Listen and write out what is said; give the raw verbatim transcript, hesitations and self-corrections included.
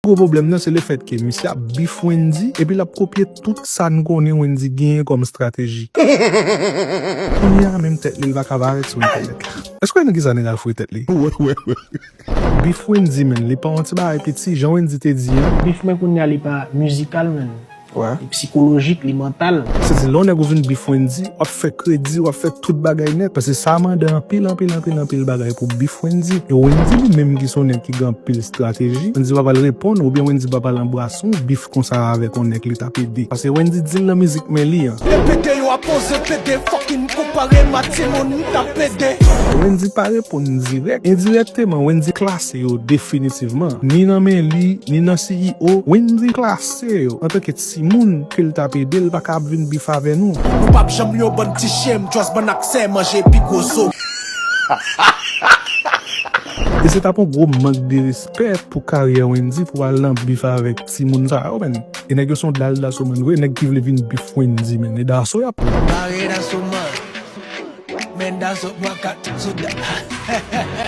Gwo pwoblèm nan se lefèt ke misye ap bif Wendyy epi l ap kopye tout sa n konnen Wendyy genyen kòm estrateji. Kounye a menm tèt li, li pa ka parèt sou entènèt la. Èske w wè nan kisa nèg la foure tèt li? Bif Wendyy, menn, li pa yon ti bagay piti, jan Wendyy te di an. Bif mwen kounye a li pa mizikal, menn. Li psikolojik, li mantal. Se di lè yon nèg ou vin bif Wendyy, w ap fè kredi, w ap fè tout bagay nèt. Paske sa mande anpil, anpil, anpil, anpil bagay pou bif Wendyy. E Wendyy li menm ki se yon nèg ki gen anpil estrateji. Wendyy pa pral reponn, oubyen Wendyy pa pral anbrase yon bif konsa avèk yon nèg li t ap ede. Paske Wendyy di l nan mizik men li an. Pede yo ap oze pede, fucking konpare m a timoun m t ap ede. Wendyy pa reponn dirèk. Endirèkteman, Wendyy klase yo definitivman. Ni nan men li, ni nan C E O. Wendyy klase yo antanke timoun ke l t ap ede, l pa ka ap vin bif avè nou. Nou p ap janm yon bann ti chen, m just bann aksè manje pi gwo zo. E se t ap yon gwo mank de respè pou karyè Wendyy pou al nan bif avèk timoun sa yo, menn. E nèg yo se yon dal dasomann vre, nèg ki vle vin bif Wendyy, menn. E daso y ap pran. Bare dasomann. Men daso mwa kat sou da.